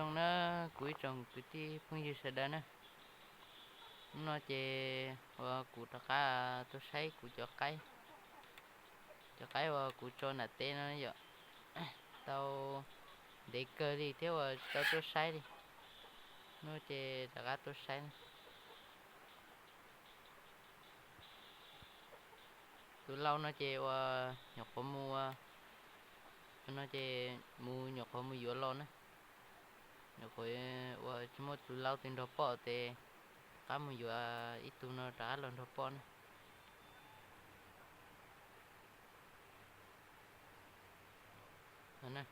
Zoo na, kuv ib tsoom kwv tij phooj ywg sawv daws na, hnub no ces uas kuv rov qab tuaj saib kuv cov qaib, cov qaib uas kuv tso nram teb no yom, tau ntev kawg li thiab uas tsis tau tuaj saib li, hnub no ces rov qab tuaj saib na. Tus lau no ces uas nyuam qhuav mus, no ces mus nyuam qhuav mus yuav los na, nyuam qhuav uas tsis muaj tus lau twg nrog poj ces rov qab mus yuav ib tug no rov qab los nrog poj na.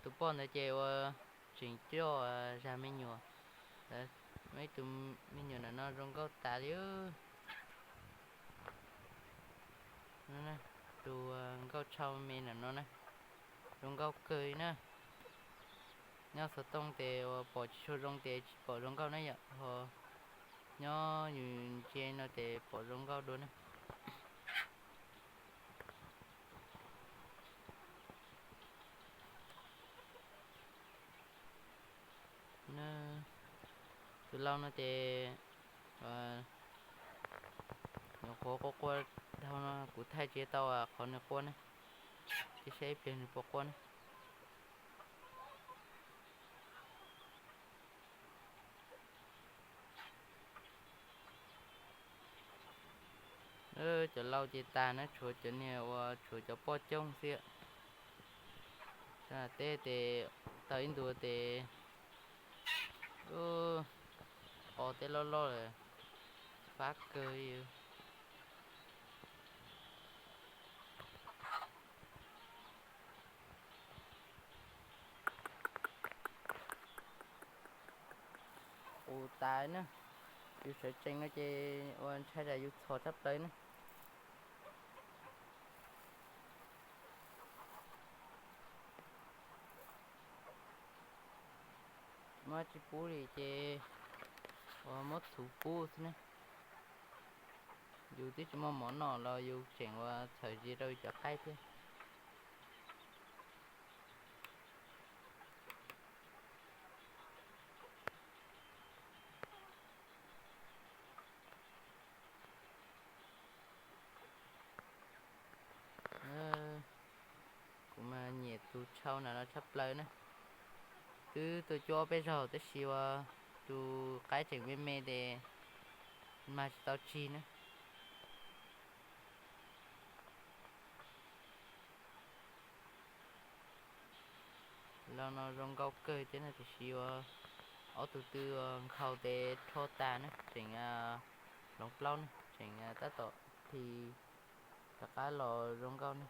Tus poj ntawd ces uas tseem coj zag me nyuam, muaj ib tug me nyuam ntawm no zoo nkauj tas li. Tus nkauj tshau me ntawm no na, zoo nkauj kawg li na. Nyob xov tooj ces uas pom tsis tshua zoo ces tsis pom zoo nkauj na yom, ho nyob yus ntsia no ces pom zoo nkauj dua na. Tus lau no ces nyuam qhuav qua qua dhau no kuv thaij tsis tau qhov nws qua na, cia saib ib pliag nws puas qua na. Cov lau ces tas na, tshuav cov niag uas tshuav cov poj coob xwb. Teb tes tau ib ntus tes o teb loj loj lawm, fab kawg li. Qus tas na, yus sawv tsees no ces ua ntshai tsam yus txhom tshaj plaws na. Muab tsis pub li ces ua muab txhuv pub xwb na. Yus twb tsis muaj mov noj los yus tseem ua txhawm zis rau yus cov qaib thiab. Kuv mas nyiam tus tshau na no tshaj plaws na. Twb tuaj cuab peb zaug tab sis ua tus qaib tseem me me ces mag tsis tau tsig na. Los no zoo nkauj kawg thiab na tiam sis ua ob tug twb nkhaus tes rho tas na, tseem hloov plaub na, tseem tab tom phi rov qab los zoo nkauj na.